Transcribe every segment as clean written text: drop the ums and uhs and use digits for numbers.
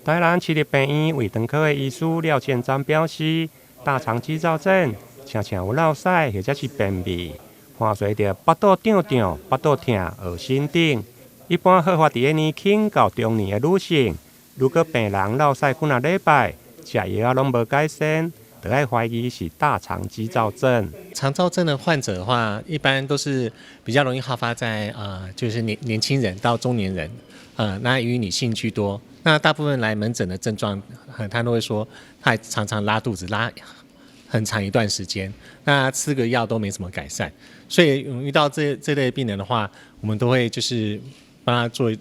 台南市立病院胃腸科的醫師廖建章表示，大腸激躁症親像有落屎或者是便秘，伴隨著腹肚脹脹、腹肚疼、噁心等。一般好發佇咧年輕到中年的女性。如果病人落屎幾若禮拜，食藥仔攏無改善，就愛懷疑是大腸激躁症。腸躁症的患者的話，一般都是比較容易好發在就是年輕人到中年人，那以女性居多。那大部分來門診的症狀，他都會說，他常常拉肚子，拉很長一段時間，那吃個藥都沒什麼改善。所以遇到這類病人的話，我們都會就是幫他做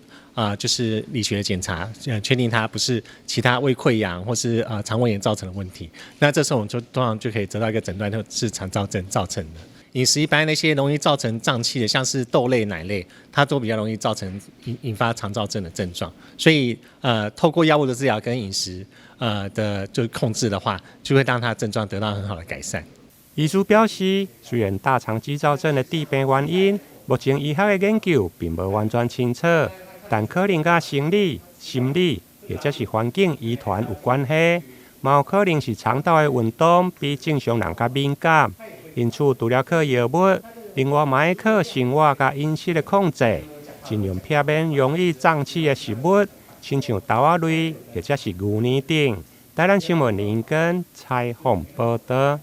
就是理學的檢查，確定他不是其他胃潰瘍或是腸胃炎造成的問題。那這時候我們就通常就可以得到一個診斷，就是腸躁症造成的。飲食一般那些容易造成脹氣的，像是豆類、奶類，它都比較容易造成引發腸躁症的症狀。所以透過藥物的治療跟飲食的就控制的話，就會讓他症狀得到很好的改善。醫師表示，雖然大腸激躁症的致病原因，目前醫學的研究並無完全清楚，但可能佮生理、心理或者是環境遺傳有關係，嘛有可能是腸道的運動比正常人較敏感。因此，除了靠藥物，另外嘛愛靠生活佮飲食的控制，盡量避免容易脹氣的食物，親像豆仔類或者是牛奶等。台南新聞林根採訪報導。